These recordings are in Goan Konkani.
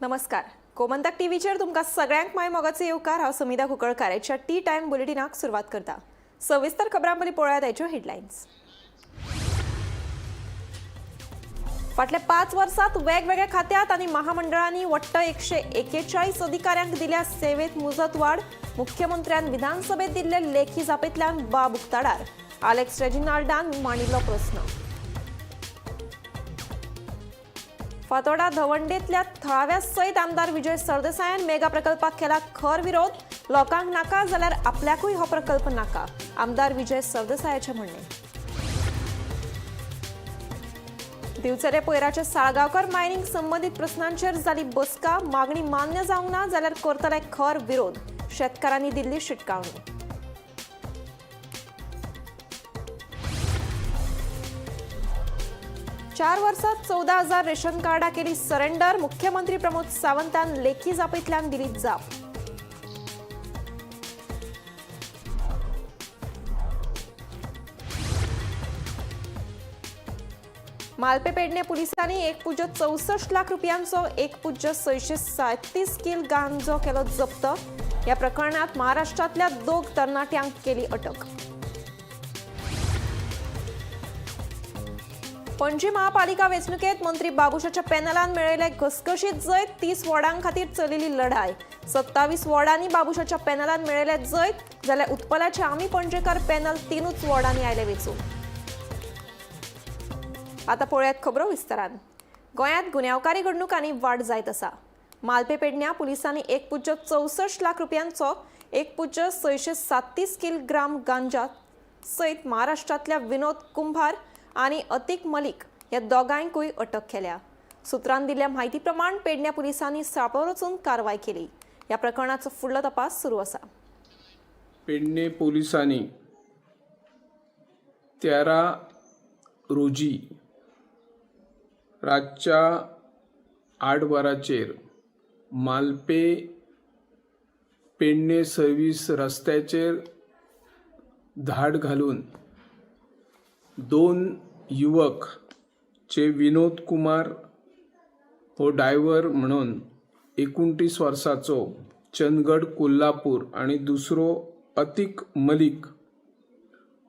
नमस्कार, गोमंतक टीव्हीचेर तुमकां सगळ्यांक माय मोगाचो येवकार. हांव समिधा कुंकळकार हेच्या टी टायम बुलेटिनाक सुरवात करता. सविस्तर खबरां पयलीं पळोवया ताच्यो हेडलायन्स. फाटल्या 5 वर्सात वेगवेगळ्या खात्यात आनी महामंडळांनी वट्ट 141 अधिकाऱ्यांक दिल्या सेवेत मुजतवाड. मुख्यमंत्र्यान विधानसभेत दिल्ले लेखी जापेंतल्यान बाब उक्ताडार. आलेक्स रेजिनाल्डान मांडिल्लो प्रस्न. फातोडा धवंडेतल्या थळाव्या सयत आमदार विजय सरदेसायान मेगा प्रकल्पाक केला खर विरोध. लोकांक नाका जाल्यार आपल्याकूय हो प्रकल्प नाका, आमदार विजय सरदेसायाचें म्हणणें. दिवचले पयराच्या साळगांवकर मायनिंग संबंदीत प्रस्नांचेर जाली बसका. मागणी मान्य जावंक ना जाल्यार करतले खर विरोध, शेतकारांनी दिल्ली शिटकावणी. 4 वर्सात 14,000 रेशन कार्डां केली सरेंडर. मुख्यमंत्री प्रमोद सावंतान लेखी जापेंतल्यान दिली जाप. मालपे पेडणे पुलिसांनी 1.64 लाख रुपयांचो 1.637 किल गांजो केलो जप्त. ह्या प्रकरणात महाराष्ट्रांतल्या 2 तरणाट्यांक केली अटक. पणजी महापालिका वेंचणुकेत मंत्री बाबुशाच्या पॅनलान मेळयले घसघशीत जैत. 30 वॉर्डां खातीर चलिल्ली लढाय. 27 वॉर्डांनी बाबुशाच्या पॅनलान मेळयले जैत, जाल्यार उत्पलाचे आमी पणजेकार पॅनल 3 वॉर्डांनी आयले वेंचून. आता पळयात खबरो विस्तारान. गोंयांत गुन्यांवकारी घडणुकांनी वाड जायत आसा. मालपे पेडण्या पुलिसांनी 1.64 लाख रुपयांचो 1.637 किलोग्राम गांजा सयत महाराष्ट्रांतल्या विनोद कुंभार आनी अतीक मलिक ह्या दोगांयकूय अटक केल्या. सुत्रान दिल्ल्या म्हायती प्रमाण पेडण्या पुलिसांनी सापळो रचून कारवाय केली. ह्या प्रकरणाचो फुडलो तपास सुरू आसा. पेडणे पोलिसांनी 13 रोजी रातच्या 8 वरांचेर मालपे पेडणे सर्वीस रस्त्याचेर धाड घालून 2 युवक चे विनोद कुमार हो ड्रायव्हर म्हणून 29 वर्साचो चंदगड कोल्हापूर आनी दुसरो अतीक मलिक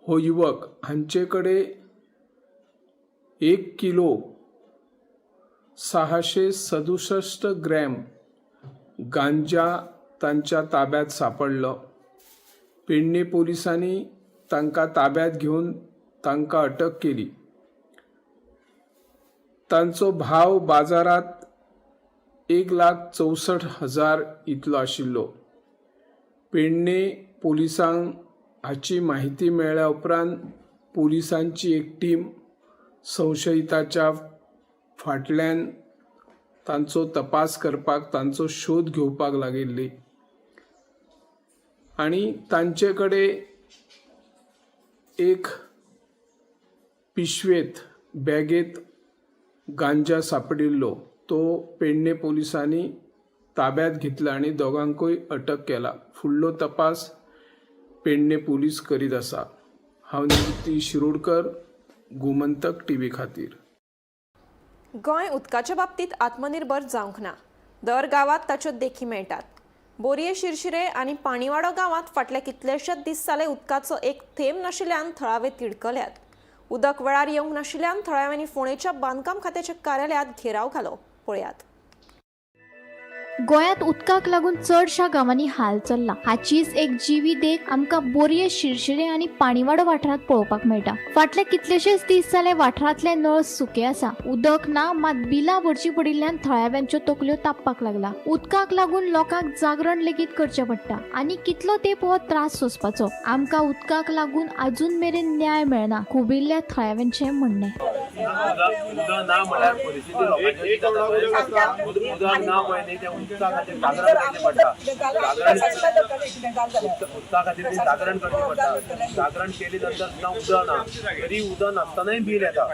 हो युवक हांचे कडेन 1 किलो 667 ग्रॅम गांजा तांच्या ताब्यात सापडलो. पेडणे पोलिसांनी तांकां ताब्यात घेवन तांकां अटक केली. तांचो भाव बाजारांत 1,64,000 इतलो आशिल्लो. पेडणे पोलिसांक हाची म्हायती मेळ्ळ्या उपरांत पोलिसांची एक टीम संशयिताच्या फाटल्यान तांचो तपास करपाक, तांचो शोध घेवपाक लागिल्ली आनी तांचे कडेन एक पिशवेंत बॅगेंत गांजा सापडिल्लो. तो पेडणे पोलिसांनी ताब्यात घेतला आनी दोगांकूय अटक केला. फुडलो तपास पेडणे पोलीस करीत आसा. हांव निवृत्ती शिरोडकर, गोमंतक टीव्ही खातीर. गोंय उदकाच्या बाबतीत आत्मनिर्भर जावंक ना. दर गांवात ताच्यो देखी मेळटात. बोरये, शिरशिरे आनी पाणीवाडो गांवांत फाटले कितलेशेच दीस जाले उदकाचो एक थेंब नाशिल्ल्यान थळावे तिडकल्यात. उदक वेळार येवंक नाशिल्ल्यान थळाव्यांनी फोंडेच्या बांदकाम खात्याच्या कार्यालयांत घेराव घालो. पळयात. गोंयांत उदकाक लागून चडशा गांवांनी हाल चल्ला. हाचीच एक जिवी देख आमकां बोरये, शिरशिरे आनी पाणीवाडो वाठारांत पळोवपाक मेळटा. फाटले कितलेशेच दीस जाले वाठारांतले नळ सुके आसा. उदक ना मात बिलां भरची पडिल्ल्यान थळाव्यांच्यो तकल्यो तापपाक लागला. उदकाक लागून लोकांक जागरण लेगीत करचें पडटा आनी कितलो तेंप हो त्रास सोंसपाचो. आमकां उदकाक लागून अजून मेरेन न्याय मेळना, खुबिल्ल्या थळाव्यांचें म्हणणें. उदक ना म्हळ्यार परिस्थिती लोकांची जाता. उदक ना पळय न्ही, तें उदका खातीर जागरण करचें पडटा. उदका खातीर तें जागरण करचें पडटा. जागरण केले नंतर सुद्दां उदक ना, तरी उदक नासतनाय बील येता.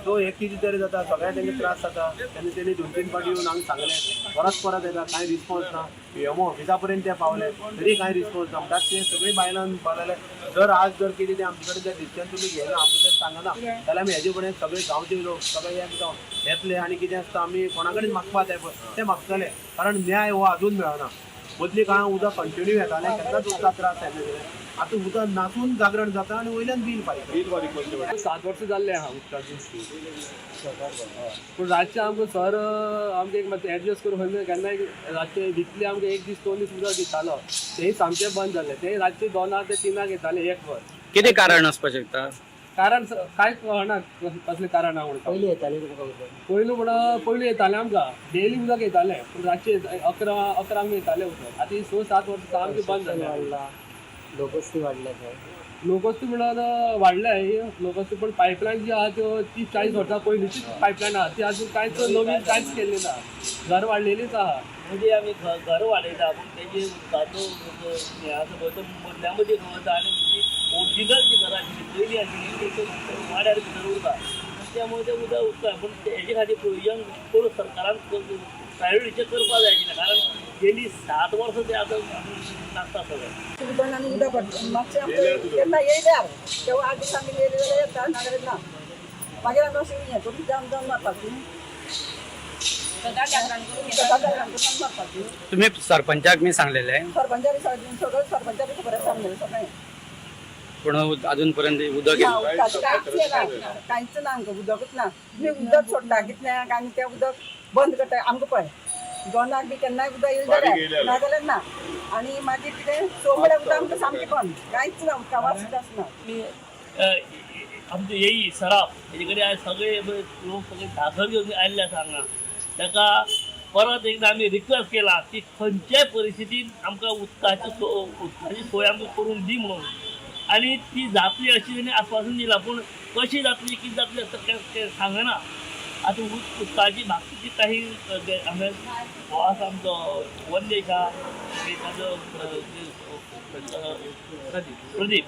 सो हें कितें तरी जाता, सगळ्यांक तेंकां त्रास जाता. तेन्ना तेणी 2-3 फावटी येवन हांगा सांगलें, परत परत येता, कांय रिस्पॉन्स ना. पीएमओ ऑफिसा पर्यंत ते पावले तरी कांय रिस्पॉन्स ना. म्हणटा ते सगळीं बायलां म्हणपाक लागले, जर आज जर कितें तें आमचे कडेन जर डिसिजन तुमी घेयना, आमकां जर सांगना जाल्यार आमी हेजे फुडें सगळे गांवचे लोक सगळे एक जावन येतले आनी कितें आसता आमी कोणा कडेन मागपा जाय पळय ते मागतले, कारण न्याय हो अजून मेळना. मदली काळां उदक कंटिन्यू येतालें, केन्नाच उदका त्रास जायनाशिल्ले. आतां उदक नासून जागरण जाता आनी वयल्यान बील फारीक करता. 7 वर्सां जाल्ले आहा उदकाची. पूण रातचें आमकां सर आमकां एक मातशें एडजस्ट करून खंय केन्नाय रातचें विकली आमकां एक दीस 2 दीस उदक दितालो, तेय सामकें बंद जालें. तेय रातचे 2 ते 3 येताले एक वर. कितें कारण आसपाक शकता? कारण कांय कळना कसलें कारण आहा म्हणून. पयलीं येतालें तुमकां उदक? पयलू म्हणून पयलू येतालें आमकां डेली उदक येतालें, पूण रातचें 11-11 येतालें उदक. आतां ही 6-7 वर्सां सामकें बंद जालें. वाडला, लोकवस्ती वाडल्या थंय. लोकवस्ती म्हणल्यार वाडल्या ही लोकवस्ती, पण पायपलायन जी आहा त्यो 30-40 वर्सां पयलींचीच पायपलायन आहा, ती अजून कांयच नवीन कांयच केल्ली ना. घर वाडलेलीच आहा. म्हणजे आमी घर वाडयता पूण तेजे उदकाचो हें आसा पळय तो मदल्या मदीं वता आनी जी ओरिजिनल जी घरां आशिल्ली पयलीं आशिल्ली ती वाड्यार भितर उरता, त्यामुळे तें उदक उरता. पूण हेजे खातीर प्रोविजन करून सरकारान प्रायोरिटीचेर करपाक जाय आशिल्लें, कारण गेली 7 वर्सां ते आतां नासता सगळें. उदक आनी उदक पडटा मातशें आमकां केन्ना येयल्यार तेव्हा 8 दिसांनी येयले जाल्यार येता, नाजाल्यार ना. मागीर आमी अशें हें करून जाम जाम मारपाची, सदां जागरण करून मारपाची. तुम्ही सरपंचाक मी सांगलेले? सरपंचाक सगळें सरपंचाक खबर आसा आमगेलें सगळें. पूण अजून पर्यंत उदक ना, उदकाचें कांयच येना, कांयच ना आमकां, उदकूच ना. तुमी उदक सोडटा कितल्यांक आनी तें उदक बंद करता आमकां पळय 2 बी केन्नाय उदक येयलें जाल्यार, नाजाल्यार ना. आनी मागीर कितें 6 म्हळ्यार उदक आमकां सामकें बंद, कांयच ना, उदका वास सुद्दां आसना. आमी आमचे येई सराफ हेजे कडेन आयज सगळे लोक सगळे धाकर घेवन आयिल्ले आसा हांगा. ताका परत एकदां आमी रिक्वेस्ट केला की खंयच्याय परिस्थितीन आमकां उदकाची सोय आमकां करून दी म्हणून, आनी ती जातली अशी तेणी आस्वासन दिलां, पूण कशी जातली कितें जातली तें सांगना. आतां उदकाची बाकीची काही हांगा हो आसा आमचो वंदेश आहा, ताजो प्रदीप,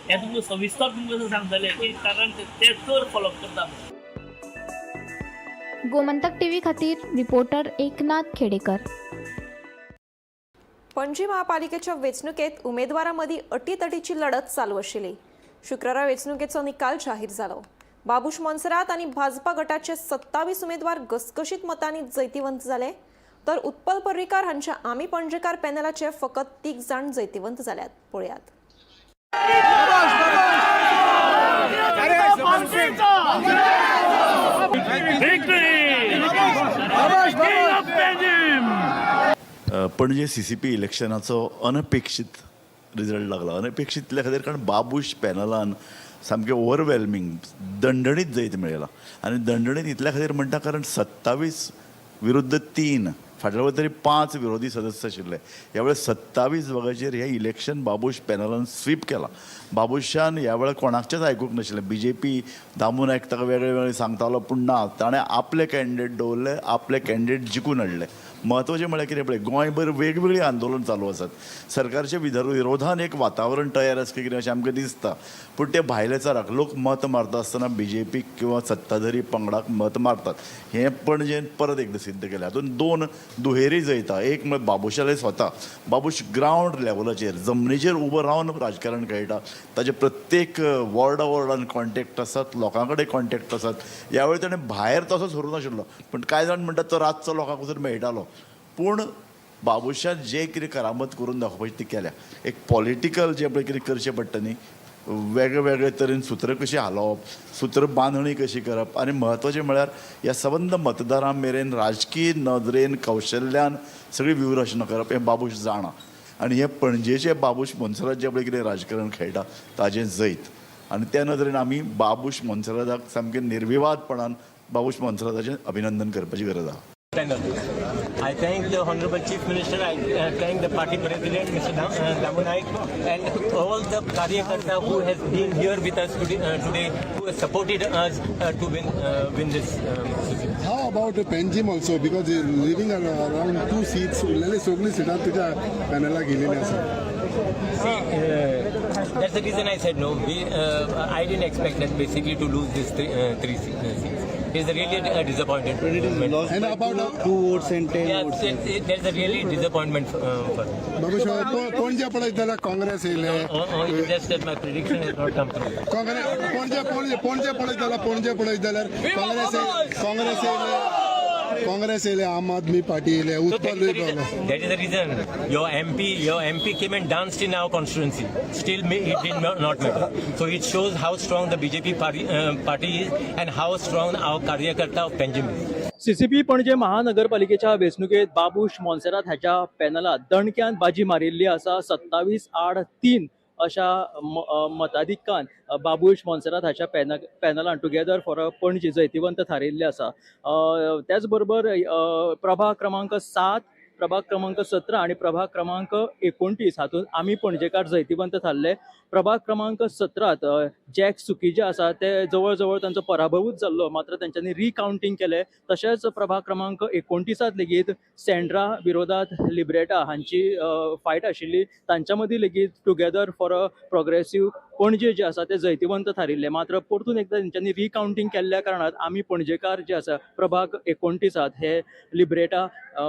हे तुमकां सविस्तर तुमकां सांगतले की कारण ते चड फॉलोअप करता. गोमंतक टीव्ही खातीर रिपोर्टर एकनाथ खेडेकर. पणजी महापालिकेच्या वेंचणुकेत उमेदवारांमदीं अटीतटीची लढत चालू आशिल्ली. शुक्रारा वेंचणुकेचो निकाल जाहीर जालो. बाबूश मोन्सेरात आनी भाजपा गटाचे 27 उमेदवार घसघशीत मतांनी जैतिवंत जाले, तर उत्पल पर्रीकार हांच्या आमी पणजेकार पॅनलाचे फकत 3 जाण जैतिवंत जाल्यात. पळयात. पणजे CCP इलेक्शनाचो अनपेक्षीत रिजल्ट लागला. अनपेक्षीत इतल्या खातीर कारण बाबूश पॅनलान सामकें ओवरवेल्मिंग दंडणीत जैत मेळयलां. आनी दंडणीत इतल्या खातीर म्हणटा कारण 27 विरुद्ध 3, फाटल्या वेळार तरी 5 विरोधी सदस्य आशिल्ले, ह्या वेळार 27 जाग्याचेर हें इलेक्शन बाबूश पॅनलान स्वीप केलां. बाबूशान ह्या वेळार कोणाचेंच आयकूंक नाशिल्लें. BJP Damu Naik ताका वेगळे वेगळे सांगतालो, पूण ना, ताणें आपले कॅन्डिडेट दवरले, आपले कॅन्डिडेट जिखून हाडले. म्हत्वाचें म्हळ्यार कितें पळय, गोंयभर वेगवेगळीं आंदोलन चालू आसात, सरकारच्या विरोधान एक वातावरण तयार आसा कितें अशें आमकां दिसता. पूण ते भायले चाराक लोक मत मारता आसतना BJP किंवा सत्ताधारी पंगडाक मत मारतात हें पणजेन परत एकदां सिद्ध केलें. हातूंत 2 दुहेरी जैता, एक म्हळ्यार बाबूशाले स्वता, बाबूश ग्रावंड लेवलाचेर जमनीचेर उबो रावन राजकारण खेळटा, ताजे प्रत्येक वॉर्डा वॉर्डान कॉन्टेक्ट आसात, लोकां कडेन कॉन्टेक्ट आसात. ह्या वेळार ताणें भायर तसो सरूंक नाशिल्लो, पूण कांय जाण म्हणटात तो रातचो लोकांक वचून मेळटालो. पूण बाबूशान जे कितें करामत करून दाखोवपाची ती केल्या. एक पॉलिटिकल जें पळय कितें करचें पडटा न्ही, वेगळे वेगळे तरेन सुत्रां कशीं हालोवप, सुत्र बांदणी कशी करप, आनी म्हत्वाचें म्हळ्यार ह्या सबंद मतदारां मेरेन राजकीय नदरेन कौशल्यान सगळी व्यूहरचना करप हें बाबूश जाणा. आनी हें पणजेचें बाबूश मोन्सेरात जें पळय कितें राजकारण खेळटा ताजें जैत, आनी त्या नदरेन आमी बाबूश मोन्सेराताक सामकें निर्विवादपणान बाबूश मोन्सेराताचें अभिनंदन करपाची गरज आहा. I thank the Honorable Chief Minister, I thank the party president, Mr. Damu Naik, and all the Karyakarta who has been here with us today, who has supported us to win this seat. How about the Panjim also? Because leaving around 2 seats, उरलेली सगळी सिटां तुज्या पॅनलाक गेलेली आसा. See, that's the reason I said no. I didn't expect that basically to lose these three seats. It is really a disappointment. And about two votes and 10 Yes, there is a really disappointment for me. Babush, Panaji पळयत जाल्यार काँग्रेस येयले. Oh, it's just that my prediction has not come true. Congress Panaji Panaji Panaji पळयत जाल्यार, पणजे पळयत जाल्यार काँग्रेस काँग्रेस येयले, काँग्रेस येयले, आम आदमी पार्टी येयले. So Utpal that is the reason. That is the reason. Your MP came and danced in our constituency. Still, it did not matter. So it shows how strong the BJP party is and how strong our Karyakarta of Panjim is. CCP Panaji महानगरपालिकेच्या वेंचणुकेत बाबूश मोन्सेरात हाच्या पॅनलात दणक्यान बाजी मारिल्ली आसा. 27 आड 3 अशा मताधिक्यान बाबूश मोन्सेरात हाच्या पॅनलान टुगेदर फॉर अ पणजी जैतिवंत थारिल्ले आसा. त्याच बरोबर प्रभाग क्रमांक 7, प्रभाग क्रमांक 17 आणि प्रभाग क्रमांक 29 हातूंत आमी पणजेकार जैतिवंत थारले. प्रभाग क्रमांक 17त जॅक सुखीजे आसा ते जवळ जवळ तांचो पराभवूच जाल्लो, मात्र तेंच्यांनी रिकावंटींग केलें. तशेंच प्रभाग क्रमांक 29त लेगीत सेंड्रा विरोधात लिब्रेटा हांची फायट आशिल्ली. तांच्या मदीं लेगीत together for a progressive Panaji जे आसा ते जैतिवंत थारिल्ले. मात्र परतून एकदां तेंच्यांनी रिकावंटींग केल्ल्या कारणान आमी पणजेकार जे आसा प्रभाग 29त हे लिब्रेटा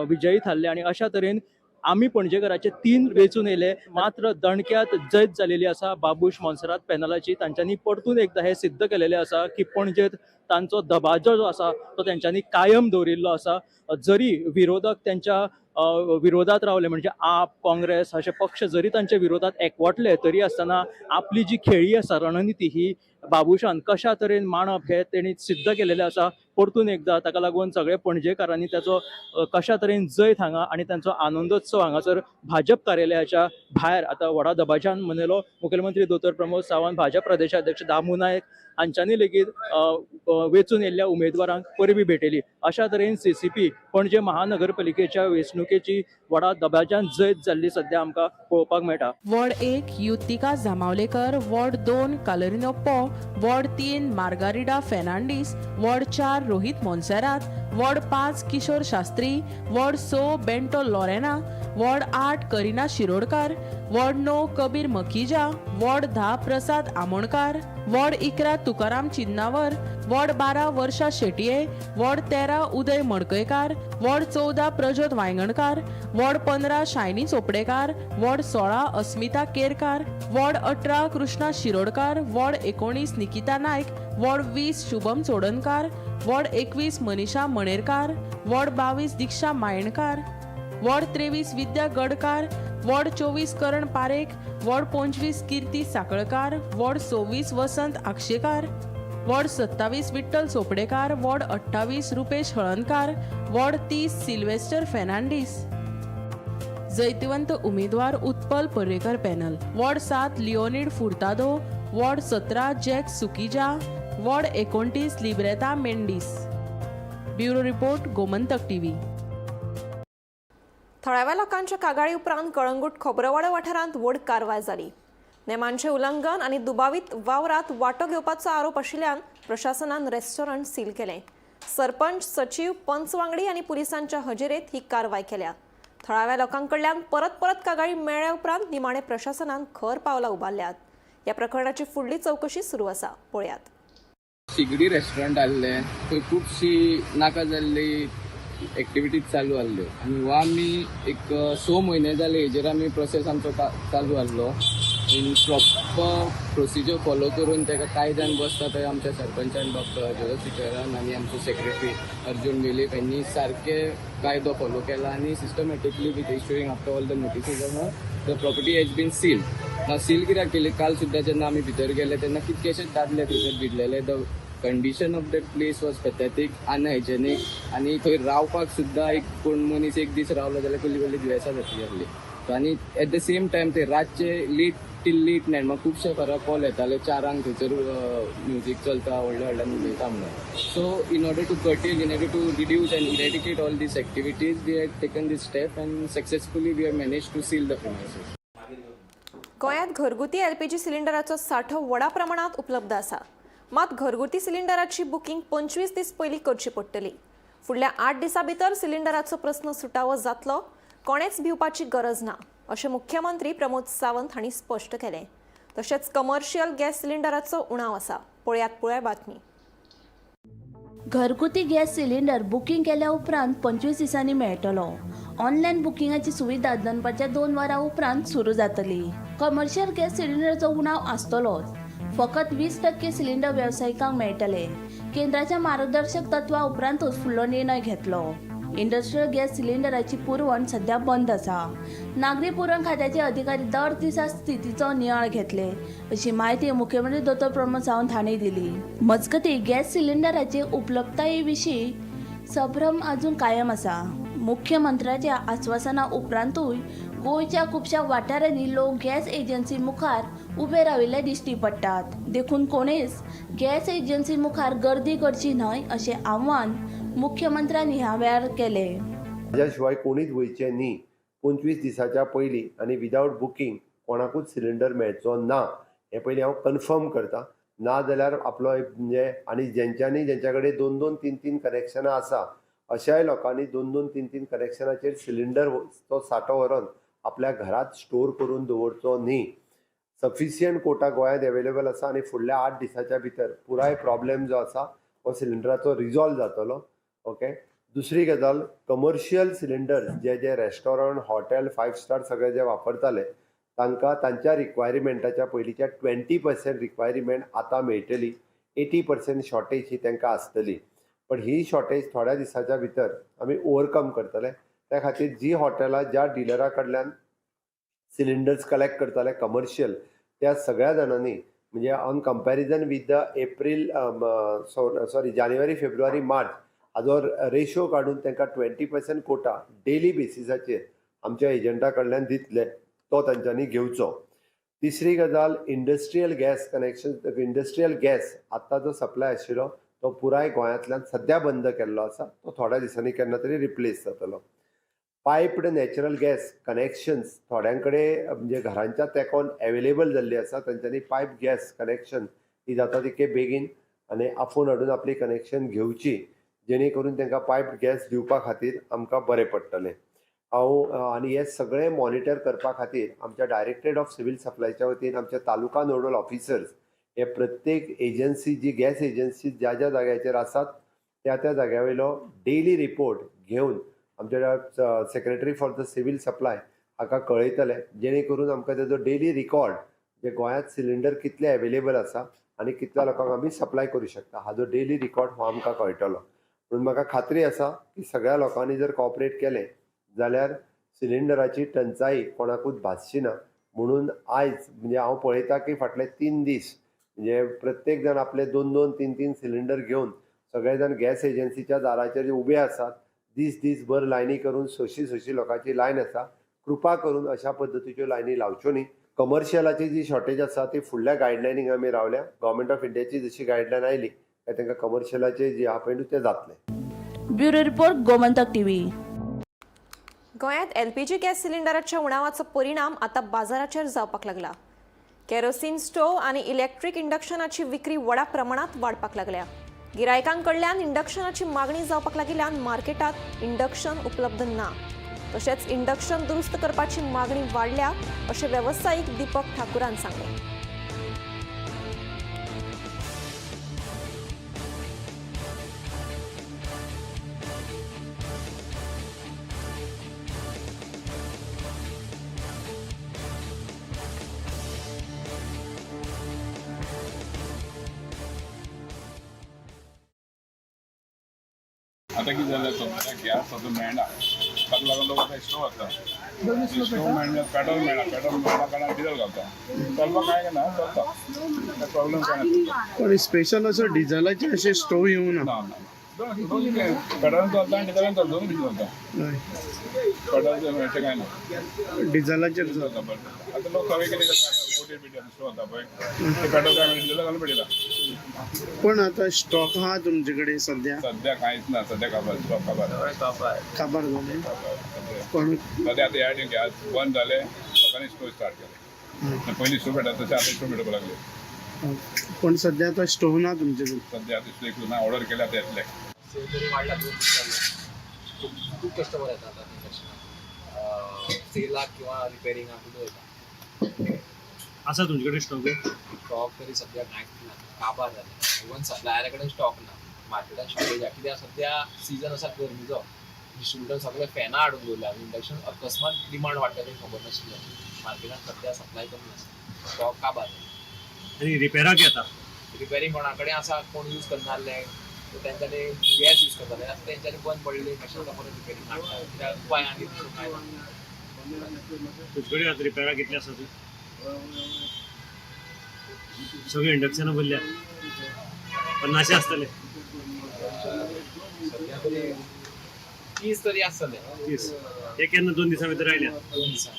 विजयी थारले आनी अशा तरेन आमी पणजेकाराचे तीन वेंचून येयले. मात्र दणक्यात जैत जालेली आसा बाबूश मोन्सेरात पॅनलाची. तांच्यांनी परतून एकदां हें सिद्ध केलेलें आसा की पणजेत तांचो दबाजो जो आसा तो तेंच्यांनी कायम दवरिल्लो आसा. जरी विरोधक त्यांच्या विरोधात रावले, म्हणजे आप, काँग्रेस अशे पक्ष जरी तांच्या विरोधात एकवटले तरी आसतना आपली जी खेळी आसा, रणनिती ही बाबूशान कशा तरेन मांडप हे तेणी सिद्ध केलेलें आसा परतून एकदां. ताका लागून सगळे पणजेकारांनी ताचो कशा तरेन जैत हांगा आनी तांचो आनंदोत्सव हांगासर भाजप कार्यालयाच्या भायर आतां व्हडा दबाज्यान मनयलो. मुखेलमंत्री दोतोर प्रमोद सावंत, भाजप प्रदेशाध्यक्ष दामू नायक हांच्यांनी लेगीत अ, अ, वेंचून येयल्ल्या उमेदवारांक परबीं भेटयली. अशा तरेन सीसीपी पणजे महानगरपालिकेच्या वेंचणुकेची व्हडा दबाज्यान जैत जाल्ली सध्या आमकां पळोवपाक मेळटा. Ward 1 Yutika Jamavalekar, ward 2 Calarino Po, ward 3 Margarida Fernandes, ward 4 Rohit Monserrate, ward 5 Kishore Shastri, ward 6 Bento Lorena, ward 8 Karina Shirodkar, ward 9 Kabir Makhija, ward 10 Prasad Amonkar, ward 11 Tukaram Chinnavar, ward 12 Varsha Shetye, ward 13 Uday Madkaikar, ward 14 Prajyot Vaingankar, ward 15 Shaini Chopdekar, ward 16 Asmita Kerkar, ward 18 Krishna Shirodkar, ward 19 Nikita Naik, ward 20 Shubham Chodankar, ward 21 Manisha Manerkar, ward 22 Diksha Mayenkar, ward 23 Vidya Gadkar, ward 24 Karan Parekh, ward 25 Kirti Sakalkar, ward 26 Vasant Akshekar, ward 27 Vitthal Chopdekar, ward 28 Rupesh Halankar, ward 30 Silvester Fernandes. जैतिवंत उमेदवार Utpal Parrikar panel. Ward 7 Leonid Furtado, ward 17 Jack Sukija, ward 29 Libreta Mendes. Bureau report, Gomantak TV. थळाव्या लोकांच्या कागाळी उपरांत कळंगूट खोबरेवाडो वाठारांत व्हड कारवाय जाली. नेमांचें उल्लंघन आनी दुबावीत वावरात वांटो घेवपाचो आरोप आशिल्ल्यान प्रशासनान रेस्टॉरंट सील केलें. सरपंच, सचीव, पंच वांगडी आनी पुलिसांच्या हजेरेत ही कारवाय केल्या. थळाव्या लोकां कडल्यान परत परत कागाळी मेळ्ळ्या उपरांत निमाणे प्रशासनान खर पावलां उबारल्यात. ह्या प्रकरणाची फुडली चवकशी सुरू आसा. पळयात. शिगडी रेस्टॉरंट आहलें, थंय खुबशी नाका जाल्ली एक्टिविटीज चालू आहल्यो आनी हो आमी एक 6 म्हयने जाले हेजेर आमी प्रोसेस आमचो चालू आहलो. इन प्रॉपर प्रोसिजर फॉलो करून तेका कायद्यान बसता थंय आमच्या सरपंचान डॉक्टर जोजफ सिकेरान आनी आमचो सेक्रेटरी अर्जून वेलीप हेंणी सारके कायदो फॉलो केला आनी systematically with issuing after all the notices the property has been sealed. Now seal कित्याक केली? काल सुद्दां जेन्ना आमी भितर गेले तेन्ना कितकेशेच दादले थंयसर भिडलेले. The condition of that place was pathetic, unhygienic आनी थंय रावपाक सुद्दां एक कोण मनीस एक दीस रावलो जाल्यार कसली कसली दुयेंसां जातली आहली. आनी एट the same time थंय रातचे लेट टील लेट नायट म्हाका खुबशे घरा कॉल येताले, 4आंक थंयसर म्युजीक चलता, व्हडल्या व्हडल्यान उलयता म्हणून. So in order to curtail, in order to reduce and eradicate all these activities, we had taken this step and successfully we have managed to seal the premises. गोंयांत घरगुती एलपीजी सिलिंडराचो सांठो व्हडा प्रमाणात उपलब्ध आसा. मात घरगुती सिलिंडराची बुकींग 25 दीस पयलीं करची पडटली. फुडल्या 8 दिसां भितर सिलिंडराचो प्रस्न सुटावो जातलो, कोणेच भिवपाची गरज ना, अशें मुख्यमंत्री प्रमोद सावंत हांणी स्पश्ट केलें. तशेंच कमर्शियल गॅस सिलिंडराचो उणाव आसा. पळयात पुराय बातमी. घरगुती गॅस सिलिंडर बुकींग केल्या उपरांत 25 दिसांनी मेळटलो. ऑनलायन बुकिंगाची सुविधा दनपारच्या 2 वरां उपरांत सुरू जातली. कमर्शियल गॅस सिलिंडरचो उणाव आसतलोच. फकत 20% सिलिंडर वेवसायिकांक मेळटले. केंद्राच्या मार्गदर्शक तत्वा उपरांतूच फुडलो निर्णय घेतलो. इंडस्ट्रियल गॅस सिलिंडराची पुरवण सध्या बंद आसा. नागरी पुरवण खात्याचे अधिकारी दर दिसा स्थितीचो नियाळ घेतले अशी म्हायती मुख्यमंत्री दोतोर प्रमोद सावंत हांणी दिली. मजगतीं, गॅस सिलिंडराचे उपलब्धताये विशीं संभ्रम अजून कायम आसा. मुख्यमंत्र्याच्या आस्वासना उपरांतूय गोंयच्या खुबश्या वाठारांनी लोक गॅस एजन्सी मुखार उबे राविल्ले दिश्टी पडटात. देखून कोणेच गॅस एजन्सी मुखार गर्दी करची न्हय अशें आवाहन मुख्यमंत्र्यांनी ह्या वेळार केलें. हाज्या शिवाय कोणीच वयचें न्ही 25 दिसाच्या पयलीं आनी विदावट बुकींग कोणाकूच सिलिंडर मेळचो ना हें पयलीं हांव कन्फर्म करता. ना जाल्यार आपलो म्हणजे आनी जेंच्यांनी जेंच्या कडेन 2 2 3 3 कनेक्शनां आसा अशाय लोकांनी 2 2 3 3 कनेक्शनाचेर सिलिंडर तो सांठो व्हरोन आपल्या घरांत स्टोर करून दवरचो न्ही. सफिशियंट कोटा गोंयांत एवेलेबल आसा आनी फुडल्या 8 दिसाच्या भितर पुराय प्रॉब्लेम जो आसा हो सिलिंडराचो रिजॉल्व जातलो. ओके, दुसरी गजाल, कमर्शियल सिलिंडर जे जे रेस्टॉरंट, हॉटेल, 5 स्टार सगळे जे वापरताले तांकां तांच्या रिक्वायरमेंटाच्या पयलींच्या 20% रिक्वायरमेंट आतां मेळटली. 80% शॉर्टेज ही तांकां आसतली. पण ही शॉर्टेज थोड्या दिसाच्या भितर आमी ओवरकम करतले. त्या खातीर जी हॉटेलां ज्या डिलरा कडल्यान सिलिंडर्स कलेक्ट करताले कमर्शियल त्या सगळ्या जाणांनी म्हणजे on comparison with the April sorry January, February, March हाजो रेशो काडून तांकां 20% कोटा डेली बेसिसाचेर आमच्या एजंटा कडल्यान दितले, तो तांच्यांनी घेवचो. तिसरी गजाल, industrial gas connection, industrial gas आत्तां जो सप्लाय आशिल्लो तो पुराय गोंयांतल्यान सद्या बंद केल्लो आसा. तो थोड्या दिसांनी केन्ना तरी रिप्लेस जातलो. पायप्ड नॅचरल गॅस कनेक्शन्स थोड्यां कडेन म्हणजे घरांच्या तेंकोन एवेलेबल जाल्ली आसा. तांच्यांनी पायप गॅस कनेक्शन ही जाता तितके बेगीन आनी आफोवन हाडून आपली कनेक्शन घेवची, जेणे करून तांकां पायप गॅस दिवपा खातीर आमकां बरें पडटलें. हांव आनी हें सगळें मॉनिटर करपा खातीर आमच्या डायरेक्टरेट ऑफ सिवील सप्लायच्या वतीन आमच्या तालुका नोडल ऑफिसर्स हे प्रत्येक एजन्सी जी गॅस एजन्सी ज्या ज्या जाग्याचेर आसात त्या त्या जाग्या वयलो डेली रिपोर्ट घेवन आमच्या secretary for the civil supply हाका कळयतले, जेणे करून आमकां तेजो डेली रिकॉर्ड जे गोंयांत सिलिंडर कितले एवेलेबल आसा आनी कितल्या लोकांक आमी सप्लाय करूं शकता हाजो डेली रिकॉर्ड हो आमकां कळटलो. म्हणून म्हाका खात्री आसा की सगळ्या लोकांनी जर कॉपरेट केलें जाल्यार सिलिंडराची टंचाई कोणाकूच भासची ना. म्हणून आयज म्हणजे हांव पळयता की फाटले 3 दीस म्हणजे प्रत्येक जाण आपले 2 2 3 3 सिलिंडर घेवन सगळे जाण गॅस एजन्सीच्या दाराचेर उबे आसात. दीस दीसभर लायनी करून 600-600 लोकांची लायन आसा. कृपा करून अशा पद्दतीच्यो लायनी लावच्यो न्ही. कमर्शियलाची जी शॉर्टेज आसा ती फुडल्या गायडलायनीक आमी रावल्या. गव्हर्मेंट ऑफ इंडियाची जशी गायडलायन आयली काय तांकां कमर्शियलाचे जे आहा पळय ते जातले. Bureau report, Gomantak TV. गोंयांत एलपीजी गॅस सिलिंडराच्या उणावाचो परिणाम आतां बाजाराचेर जावपाक लागला. केरोसीन स्टोव आनी इलेक्ट्रीक इंडक्शनाची विक्री व्हडा प्रमाणांत वाडपाक लागल्या. गिरायकांकडल्यान इंडक्शनाची मागणी जावपाक लागिल्ल्यान मार्केटांत इंडक्शन उपलब्ध ना. तशेंच इंडक्शन दुरुस्त करपाची मागणी वाडल्या अशें वेवसायीक दीपक ठाकूरान सांगलें. आतां कितें जालें, सद्या गॅस आतां मेळना, ताका लागून लोक आतां स्टोव घालता. स्टोव मेळना, पेट्रोल मेळना, पेट्रोल मेळना कारणान डिजल घालता. चलपाक कांय ना, चलता, काय प्रॉब्लेम कांय ना. पण स्पेशल असो डिझलाचे अशे स्टोव येवना? ना ना, पेट्रोलान चलता आनी डिजलान चलता, दोनूय भशेन चलता. पेट्रोल अशें कांय ना, डिझलाचेर चलता. बट आतां लोक सगळे कितें करता, बोटीर बिटीर स्टोव घालता पळय, ते पेट्रोल काय डिजल घालून पेटयता. पण आता स्टॉक हा तुमचे कडेन सध्या? सध्या कांयच ना, सध्या काबार, स्टॉक काबार काबार जाले. पण सध्या आतां ह्या गॅस बंद जाले, लोकांनी स्टोव स्टार्ट केले. पयलीं स्टोव पेटता तशें आतां स्टोव पेटोवपाक लागले. पण सध्या आता स्टोव ना तुमचे कडेन? सध्या आतां स्टोव ना, ऑर्डर केल्या आतां येतले. सेल तरी वाडला 2 दिसांनी. खूब खूब कस्टमर येतात आतां इंडक्शनाक सेलाक किंवा रिपेरिंगाक सुद्दां येता. आसा तुमचे कडेन स्टॉक? स्टॉक तरी सध्या कांयच ना, काबार जालें. इवन सप्लायरा कडेन स्टॉक ना, मार्केटान शॉर्टेज आहा. कित्याक सद्या सिजन आसा गरमीचो, डिस्ट्रिब्युटर सगळे फॅनां हाडून दवरल्या. इंडक्शन अकस्मात डिमांड वाडटा तें खबर नाशिल्लें. मार्केटान सद्या सप्लाय कमी आसा, स्टॉक काबार. आनी रिपेराक येता? रिपेरींग कोणा कडेन आसा, कोण यूज करनासले, तेंच्यांनी गॅस यूज करताले, आतां तेंच्यांनी बंद पडलेली इंडक्शन आतां परत रिपेरींग हाडटा, कित्याक उपाय आनी दुसरो कांय ना. तुजे कडेन आतां रिपेराक कितले आसा? सगळीं इंडक्शनां भरल्या, 50 आसतले. सद्या तरी 30 तरी आसतले. 30. हे केन्ना 2 दिसां भितर आयल्या? 2 दिसां.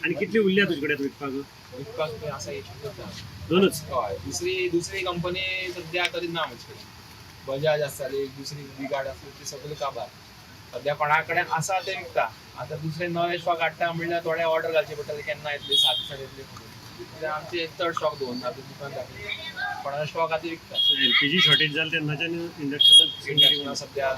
आनी कितली उरल्या तुजे कडेन विकपाक? विकपाक ते आसा एकूच. दोनूच? हय, दुसरी दुसरी कंपनी सद्या तरी ना आमचे कडेन. बजाज आसताली, दुसरी बिगार्ड आसली, ती सगळी काबार. सद्या कोणा कडेन आसा ते विकता. आतां दुसरे नवे स्टॉक हाडटा म्हणल्यार थोडे ऑर्डर घालचे पडटले, केन्ना येतले, 7 दिसांनी येतले. कित्याक आमचे चड स्टॉक दवरना, दुकान दाखयता, कोणा स्टॉक आतां विकता. एलपीजी शॉर्टेज जालें तेन्नाच्यान इंडक्शनां सद्या.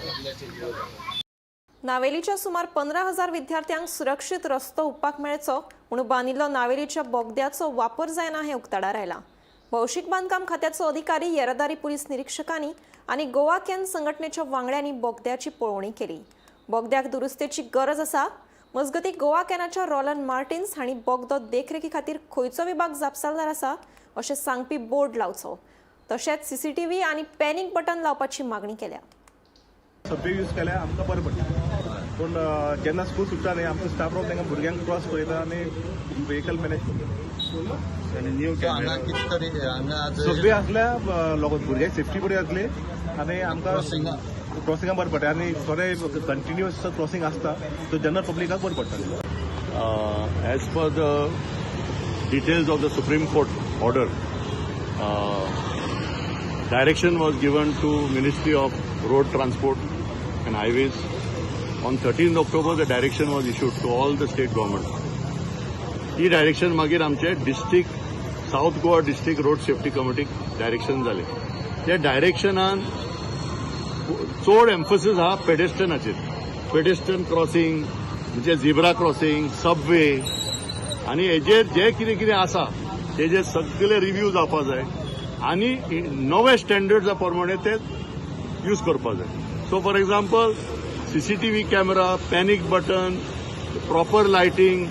नावेलीच्या सुमार 15,000 विद्यार्थ्यांक सुरक्षीत रस्तो हुपपाक मेळचो म्हणून बांदिल्लो नावेलीच्या बोगद्याचो वापर जायना हें उक्ताडार आयलां. भौशीक बांदकाम खात्याचो अधिकारी, येरादारी पुलीस निरिक्षकांनी आनी गोवा can संघटनेच्या वांगड्यांनी बोगद्याची पळोवणी केली. बोगद्याक दुरुस्तेची गरज आसा. मजगतीं गोवा कॅनाच्या रोलन मार्टिन्स हांणी बोगदो देखरेखी खातीर खंयचो विभाग जापसालदार आसा अशें सांगपी बोर्ड लावचो, तशेंच सीसीटीव्ही आनी पॅनीक बटन लावपाची मागणी केल्या. सबवे यूज केल्यार आमकां बरें पडटा, पूण जेन्ना स्कूल सुट्टा न्ही, आमचो स्टाफ रावन तांकां भुरग्यांक क्रॉस करयता आनी व्हेकल मॅनेज करता. आनी न्यू सबवे आसल्यार लोक भुरग्यांक सेफ्टी बरी जातली आनी आमकां क्रॉसिंगा बरें पडटा आनी थोडे कंटिन्युअस क्रॉसिंग आसता, सो जनरल पब्लिकाक बरें पडटा. As per the details of the Supreme Court order, direction was given to Ministry of Road Transport and Highways. On 13th October, the direction was issued to all the state governments. He direction मागीर आमचे district, South Goa district road safety कमिटीक डायरेक्शन जालें. त्या डायरेक्शनान चड एम्फसिस आहा पेडेस्ट्रनाचेर, पेडेस्ट्रन क्रॉसिंग म्हणजे झिब्रा क्रॉसिंग, सबवे आनी हेजेर जे कितें कितें आसा तेजेर सगळे रिव्यू जावपा जाय आनी नवे स्टँडर्ड्सा प्रमाणे ते यूज करपा जाय. So for example, CCTV camera, panic button, proper lighting,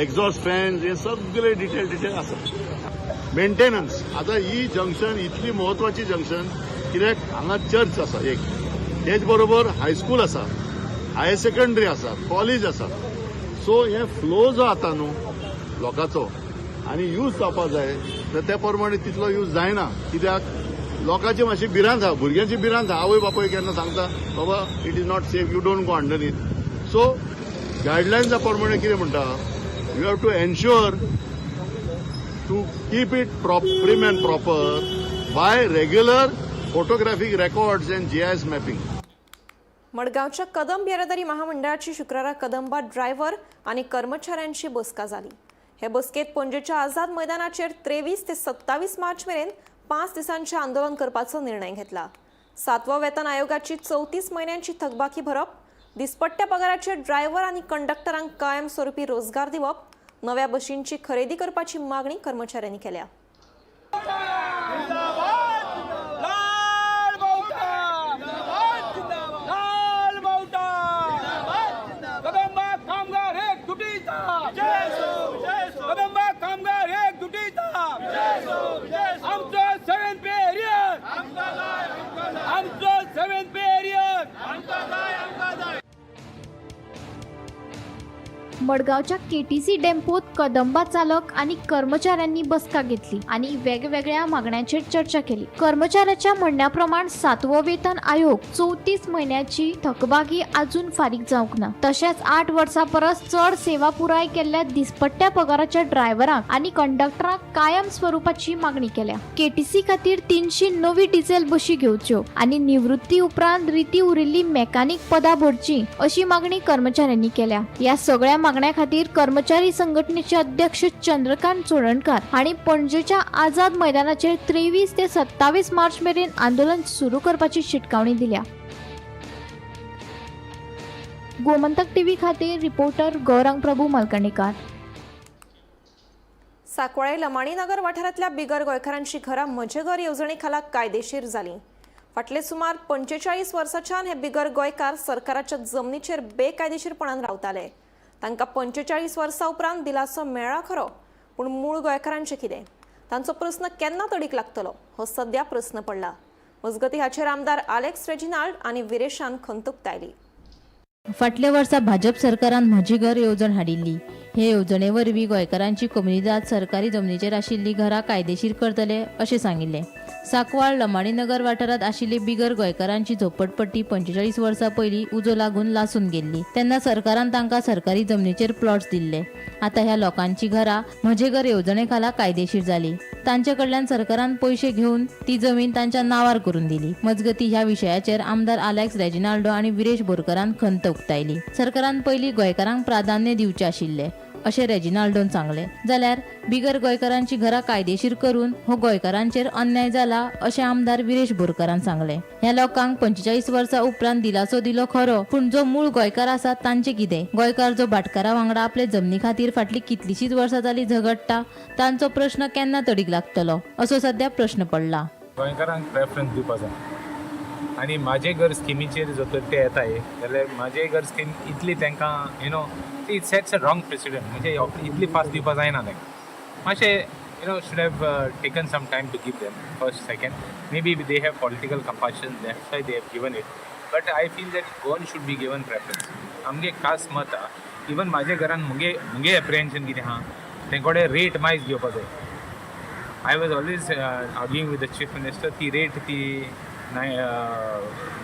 exhaust fans, हे सगळे डिटेल डिटेल आसा. मेंटेनन्स, आतां ही जंक्शन इतली म्हत्वाची जंक्शन कित्याक हांगा चर्च आसा एक, तेच बरोबर हायस्कूल आसा, हायर सेकंडरी आसा, कॉलेज आसा. सो हे फ्लो जो आता न्हू लोकांचो आनी यूज जावपा जाय, तर त्या प्रमाणे तितलो यूज जायना, कित्याक लोकांची मातशी भिरांत आसा, भुरग्यांची भिरांत आसा. आवय बापूय केन्ना सांगता, बाबा it is not safe, you don't go underneath. So गायडलायन्सा प्रमाणे कितें म्हणटा, you have to ensure to keep it prim and proper by regular photographic records and GIS mapping. मडगांवच्या कदंब येरादारी महामंडळाची शुक्रारा कदंबा ड्रायव्हर आनी कर्मचाऱ्यांची बसका जाली. हे बसकेत पणजेच्या आझाद मैदानाचेर 23 ते 27 मार्च मेरेन 5 दिसांचे आंदोलन करपाचो निर्णय घेतला. 7व्या वेतन आयोगाची 34 म्हयन्यांची थकबाकी भरप, दिसपट्ट्या पगाराचेर ड्रायव्हर आनी कंडक्टरांक कायमस्वरूपी रोजगार दिवप, नव्या बशींची खरेदी करपाची मागणी कर्मचाऱ्यांनी केल्या. मडगांवच्या केटीसी डेम्पोत कदंबा चालक आनी कर्मचाऱ्यांनी बसका घेतली आनी वेगवेगळ्या मागण्यांचेर चर्चा केली. कर्मचाऱ्याच्या म्हणण्या प्रमाण 7वो वेतन आयोग 34 म्हयन्याची थकबाकी अजून फारीक जावंक ना. तशेंच 8 वर्सां परस चड सेवा पुराय केल्ल्या दिसपट्ट्या पगाराच्या ड्रायव्हरांक आनी कंडक्टरांक कायम स्वरुपाची मागणी केल्या. केटीसी खातीर 300 नवी डिझेल बशी घेवच्यो आनी निवृत्ती उपरांत रिती उरिल्ली मेकानिक पदां भरची अशी मागणी कर्मचाऱ्यांनी केल्या. ह्या सगळ्या मागण्या खातीर कर्मचारी संघटनेचे अध्यक्ष चंद्रकांत चोडणकार हांणी पणजेच्या आझाद मैदानाचेर 23 ते 27 मार्च मेरेन आंदोलन सुरू करपाची शिटकावणी दिल्या. गोमंतक टीव्ही खातीर रिपोर्टर गौरांग प्रभू मालकणेकार. साकवाळे लमाणीनगर वाठारांतल्या बिगर गोंयकारांची घरां म्हजें घर येवजणे खाला कायदेशीर जालीं. फाटले सुमार 45 वर्सांच्यान हे बिगर गोंयकार सरकाराच्या जमनीचेर बेकायदेशीरपणान रावताले. तांकां 45 वर्सां उपरांत दिलासो मेळ्ळा खरो, पूण मूळ गोंयकारांचें कितें? तांचो प्रस्न केन्ना तडीक लागतलो हो सद्या प्रस्न पडला. मजगतीं हाचेर आमदार आलेक्स रेजिनाल्ड आनी विरेशान खंत उक्तायली. फाटल्या वर्सा भाजप सरकारान म्हजी घर येवजण हाडिल्ली. हे येवजणे वरवीं गोंयकारांची कोमुनिदाद सरकारी जमनीचेर आशिल्लीं घरां कायदेशीर करतले अशें सांगिल्लें. सांकवाळ लमाणीनगर वाठारांत आशिल्ली बिगर गोंयकारांची झोपडपट्टी 45 वर्सां पयलीं उजो लागून लासून गेल्ली. तेन्ना सरकारान तांकां सरकारी जमनीचेर प्लॉट्स दिल्ले. आतां ह्या लोकांची घरां म्हजें घर येवजणे खाला कायदेशीर जाली. तांचे कडल्यान सरकारान पयशे घेवन ती जमीन तांच्या नांवार करून दिली. मजगतीं ह्या विशयाचेर आमदार आलेक्स रेजिनाल्डो आनी विरेश बोरकरान खंत उक्तायली. सरकारान पयलीं गोंयकारांक प्राधान्य दिवचें आशिल्लें अशें रेजिनाल्डोन सांगलें. जाल्यार बिगर गोंयकारांची घरां कायदेशीर करून हो गोंयकारांचेर अन्याय जाला अशें आमदार विरेश बोरकरान सांगलें. ह्या लोकांक 45 वर्सां उपरांत दिलासो दिलो खरो, पूण जो मूळ गोंयकार आसा तांचें कितें? गोंयकार जो भाटकारा वांगडा आपले जमनी खातीर फाटलीं कितलींशींच वर्सां जालीं झगडटा तांचो प्रश्न केन्ना तडीक लागतलो असो सद्या प्रश्न पडला. गोंयकारांक प्रेफरन्स दिवपा जाय आनी म्हाजें घर स्किमीचेर जर तर ते येताय जाल्यार म्हाजें घर स्कीम इतली तांकां you know it sets a wrong precedent. म्हणजे इतली फास्ट दिवपा जायना तांकां. मातशें should have taken some time to give them first. Second, maybe they have political compassion, that's why they have given it, but I feel that Goan should be given preference. आमगे खास मत आहा. इवन म्हाजे घरान मुगे एप्रिहेन्शन कितें आहा, तें कडेन रेट मायज घेवपा जाय. I was always arguing with the chief minister, ती रेट ती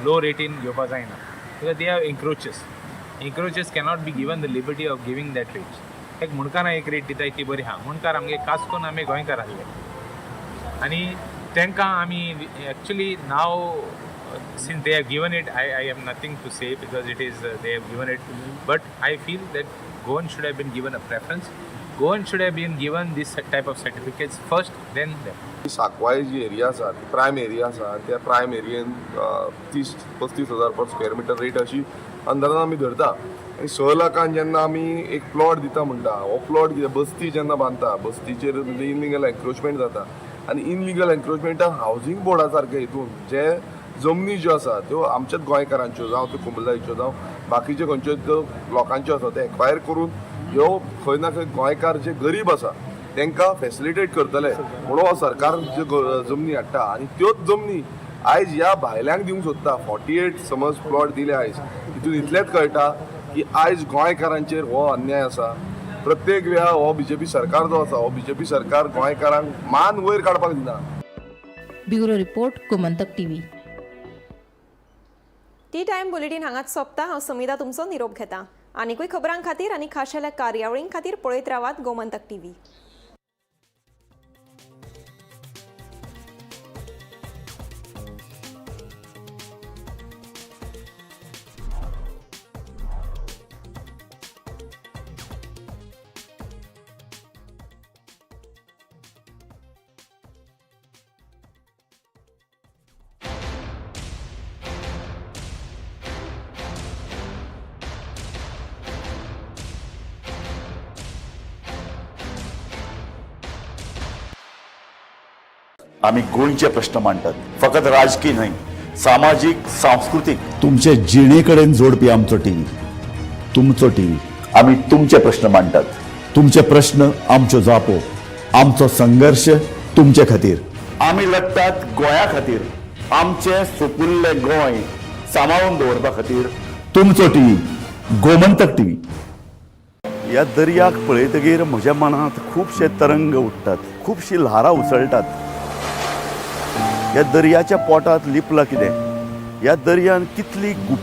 लो रेटीन घेवपा जायना because they are encroachers. Encroachers cannot be given the liberty of giving that rate. एक मुणकारां एक रेट दिताय ती बरी आहा. मुणकार आमगे खास करून आमी गोंयकार आसले आनी तांकां आमी actually now since they have given it, I have nothing to say because it is they have given it, but I feel that Goan should have been given a preference. Goan should have been given this type of certificates first, then them. Sancoale ji area आसा ती प्रायम एरिया आसा. त्या प्रायम एरियेन 30-35 हजार पर स्क्वेअर मिटर रेट अशी अंदाजान आमी धरता आनी 6 लाखान जेन्ना आमी एक प्लॉट दिता म्हणटा, हो प्लॉट कितें बस्ती जेन्ना बांदता, बस्तीचेर म्हणजे इनलिगल एन्क्रोचमेंट जाता आनी इनलिगल एन्क्रोचमेंटा हावजींग बोर्डा सारके हितून जे जमनी ज्यो आसा त्यो आमच्याच गोंयकारांच्यो जावं त्यो कोमुनिदादीच्यो जावं बाकीच्यो खंयच्यो त्यो लोकांच्यो आसा ते एक्वायर करून ह्यो खंय ना खंय गोंयकार जे गरीब आसा तांकां फेसिलिटेट करतले म्हणून हो सरकार ज्यो जमनी हाडटा आनी त्योच जमनी आयज ह्या भायल्यांक दिवंक सोदता. 48 समज प्लॉट दिले आयज, हितून इतलेंच कळटा की आयज गोंयकारांचेर हो अन्याय आसा. प्रत्येक वेळा हो बीजेपी सरकार जो आसा, हो बीजेपी सरकार गोंयकारांक मान वयर काडपाक दिना. Bureau report, Gomantak TV. Tea time bulletin हांगाच सोंपता. हांव समिता तुमचो निरोप घेता. आनिकूय खबरां खातीर आनी खाशेल्या कार्यावळीं खातीर पळयत रावात गोमंतक टीव्ही. आमी गोंयचे प्रश्न मांडटात, फकत राजकीय न्हय, सामाजीक, सांस्कृतीक, तुमचे जिणे कडेन जोडपी आमचो टीव्ही, तुमचो टीव्ही. आमी तुमचे प्रश्न मांडटात, तुमचे प्रश्न आमच्यो जापो, आमचो संघर्श तुमचे खातीर. आमी लडटात गोंया खातीर, आमचें सुपुल्लें गोंय सांबाळून दवरपा खातीर. तुमचो टीव्ही, गोमंतक टीव्ही. ह्या दर्याक पळयतगीर म्हज्या मनांत खुबशे तरंग उठ्ठात, खुबशीं ल्हारां उसळटात. ह्या दर्याच्या पोटांत लिपलां कितें? ह्या दर्यान कितली गुपी